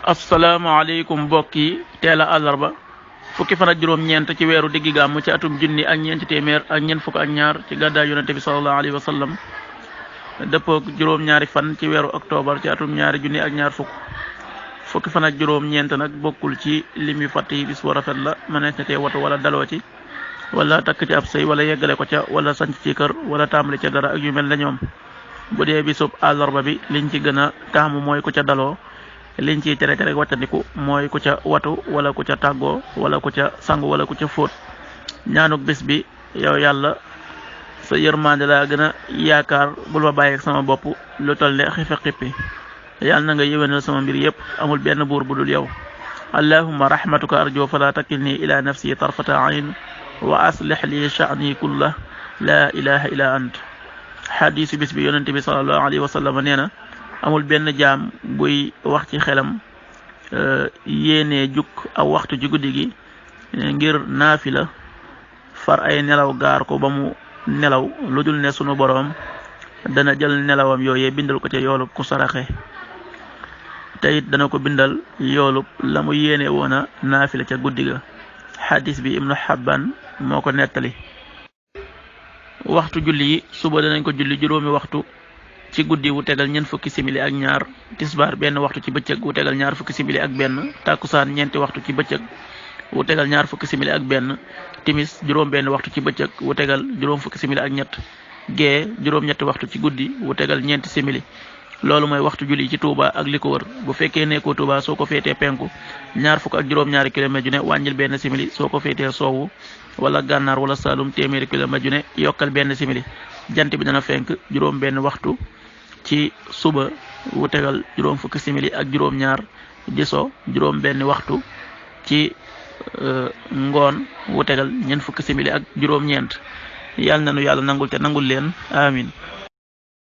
asalaamaaleykum mbokk yi teel a àllarba fukki fan ak juróom-ñeent ci weeru diggi gàmm ci atum junni ak ñeenti téeméer ak ñeent fukk ak ñaar ci gàddaay yonente bi sallallahu alayhi wa sallam dëppoog juróom-ñaari fan ci weeru octobre ci atum ñaari junni ak ñaar fukki fan ak juróom-ñeent nag bokkul ci lim yu fàtt yi bis bu rafet la mënees na tee watu wala daloo ci wala takk ci ab sëy wala yeggale ko ca wala sanc ci kër wala tàmbali ca dara ak yu mel na ñoom bu dee bisub àllarba bi liñ ci gën a taamu mooy ku ca daloo liñ ciy tere rek wattandiku mooy ku ca watu wala ku ca tàggoo wala ku ca sangu wala ku ca fóot ñaanuk bis bi yow yàlla sa yërmande laa gën a yaakaar bul ma bàyyi sama bopp lu toll ne xifa xippi yàlla na nga yéwénal sama mbir yépp amul benn buur bu dul yow allahumma rahmatuka arjo fala takilni ila nafsi tarfata ayn wa aslih li sha'ni kullah la ilaha illa ant xadiisu bis bi yonente bi sallallahu alayhi wa sallam nee na amul benn jaam buy wax ci xelam yéenee juk aw waxtu ci guddi gi ngir naafila far ay nelaw gaar ko ba mu nelaw lu dul ne sunu boroom dana jël nelawam yooyee bindal ko ca yoolub ku saraxe te it dana ko bindal yoolub la mu yéene woona naafila ca guddi ga xadis bi ibnu Xabban moo ko nettali waxtu julli yi suba danañ ko julli juróomi waxtu ci guddi wu tegal ñeent fukki simili ak ñaar tisbaar benn waxtu ci bëccëg wu tegal ñaar fukki simili ak benn takkusaan ñeenti waxtu ci bëccëg wu tegal ñaar fukki simili ak benn timis juróom benn waxtu ci bëccëg wu tegal juróom fukki simili ak ñett gee juróom ñetti waxtu ci guddi wu tegal ñeenti simili loolu mooy waxtu julli ci Touba ak li ko wër bu fekkee nekkoo Touba soo ko féetee penku ñaar fukk ak juróom-ñaari kilomètre ju ne wàññil benn simili soo ko féetee soowu wala gànnaar wala Saalum téeméeri kilomètre ju ne yokkal benn simili jant bi dana fenk juróom benn waxtu ci suba wu tegal juróom fukki simili ak juróom ñaar di so juróom benn waxtu ci ngoon wu tegal ñeent fukki simili ak juróom ñeent yàlla na nu yàlla nangul te nangul leen amin